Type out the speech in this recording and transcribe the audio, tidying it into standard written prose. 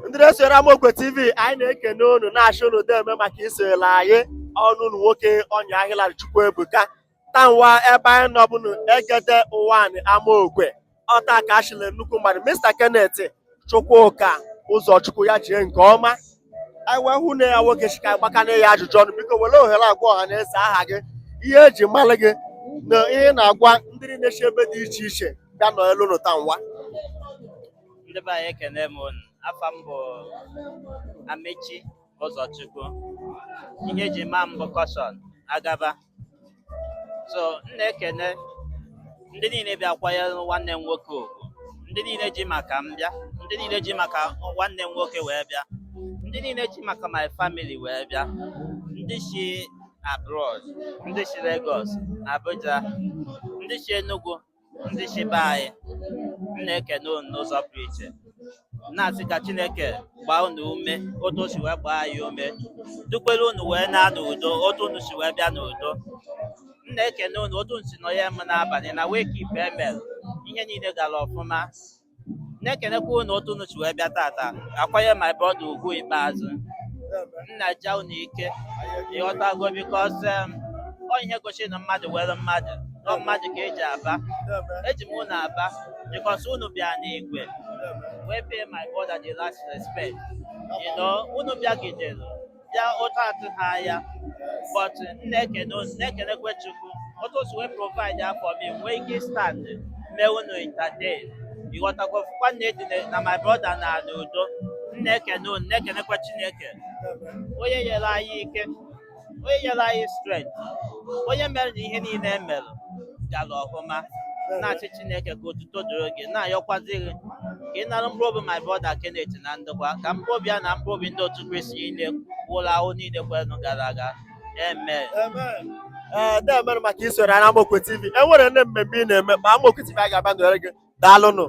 Ndị na-esonyere Amaokwe TV, anyị na-ekene unu, na-achị unu deme maka isonyere anyị. Ọnụ unu nwoke ọnya ahịla Chukwuebuka tanwa. Ebe anyị nọ bụ Egede Ụwanị Amaokwe. Ọta ka achịlị nnukwu mmadụ, Mr. Kenneth Chukwuka Ụzọchukwu, ya jie nke ọma. Anyị wee hụ na ya nwoke chika gbakana ya ajụjụ ọnụ. Biko, were ohere agwa ọha na eze aha gị, ihe eji malụ gị, na ihe ị na-agwa ndị niile si ebe dị iche iche bịa nọ elu nụ tanwa. Ndị be anyị, ekene m unu. Afa m bụ Amechi Ụzọchukwu. Ihe eji maa m bụ Caution Agaba. So m na-ekene ndị niile bịa kwanyere nwanne m nwoke ugwu, ndị niile ji maka m bịa, ndị niile ji maka nwanne m nwoke wee bịa, ndị niile ji maka my family wee bịa, ndị si abroad, ndị si Lagos, Abuja, ndị si Enugu, ndị si be anyị. M na-ekene unu n'ụzọ pụrụ iche, na-asị ka Chineke gbaa unu ume otu o si wee gbaa anyị ume, dukwere unu wee na n'udo otu unu si wee bịa n'udo. M na-ekene unu otu unu si nọnye m n'abalị na wake keep emel, ihe niile gara ọfụma. Na-ekenekwa unu otu unu si wee bịa tata akwanye my brother ugwu ikpeazụ. M na-aja unu ike, ịghọtago? Because ọ ihe gosiri na mmadụ were mmadụ nọ, mmadụ ka eji aba. Eji m unu aba because unu bịa n'igwe wee pay my brother the last respect. Unu bịagidere bịa otu atụ ha anya, but m na-ekene unu, na-ekenekwe Chukwu otu o si wee provide ya for me, nwee ike stand mee unu entertain, ịghọtago? Fụkwa na edi na my brother na n'udo. M na-ekene unu, na-ekenekwe Chineke onye nyere anyị ike, onye nyere anyị strength, onye mere na ihe niile e mere gara ọfụma. Na-achị Chineke ka otuto dịrị gị, na-ayọkwazi gị ka ị nara mkpụrụ obi my brother Kenneth na ndokwa, ka mkpụrụ obi ya na mkpụrụ obi ndị otu Kristi niile gwụrụ ahụ niile kwerenụ gara aga. Amen. Ee, deemenụ maka isonyere anyị na Amaokwe TV. E nwere ndị mmemme ị na-eme ma Amaokwe TV, anyị ga-abịa nọnyere gị. Daalụnụ.